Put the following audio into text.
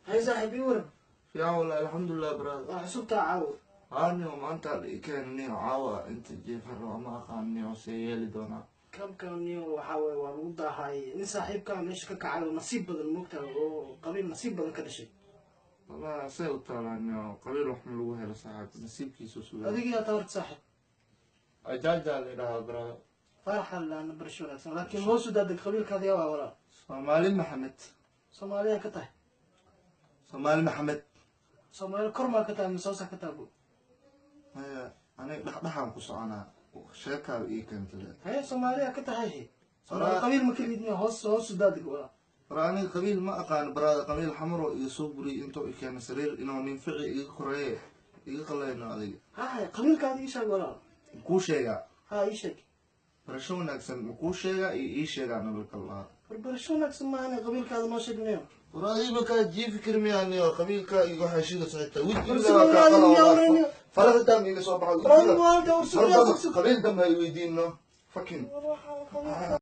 Hay saaxiib, ii waran. Fiican wallahi, alxamdulilah, brother. Waa cusubtaa caawo. Anigo maanta la ii keenay caawa inta jiifan rabo, ma aqaaniyo see yeeli doonaa. Kaamkaniyo waxaa waye waa lagu daahaay. Nin saaxiibkaa meesha ka kacay oo nasiib badan moogtaa, oo qabiil nasiib badan ka dhashay. Wallahi say u taalaaniyo, qabiil wax ma lagu helo saaxiib, nasiibkiisu sugaa. Adiga yaa tawarta, saaxiib? Ajaaja la idhahaa, brother. Faaraxa laana, barasho wanaagsan, laakiin hoos u daadeg. Qabiilkaada yaa waa, walaal? Soomaali Maxamed. Soomaaliya ka tahay? Soomaali Maxamed. Soomaali kor maa ka tahay mise hoosa ka tahay bu? Maya, aniga dhexdhexaan ku soconaa, sheekaaba ii keentay. Haye, Soomaaliya ka tahay he, Soomaali qabiil ma ka lidmiya? Hoos hoos u daadeg, walaal. War aniga qabiil ma aqaan, brother. Qabiil xamaro iyo soo guriy intuu i keenay sariir inuu nin fici iga koreeye iga qaleyno adiga. Haye, qabiilkaada ii sheeg, walaal. Kuu sheegaa? Ha, ii sheeg. Barasho wanaagsan ma kuu sheegaa iyo ii sheegaa nabalka lahaa? War barasho wanaagsan maahane, qabiilkaada noo sheeg niyo. War adiba kaa jiifi karmiyaaniyo, qabiilka iyo waxaa shiga socota. War. Faraxitaa miiga soo baxay. War. Qabiil dambe ay weydiino, fucking.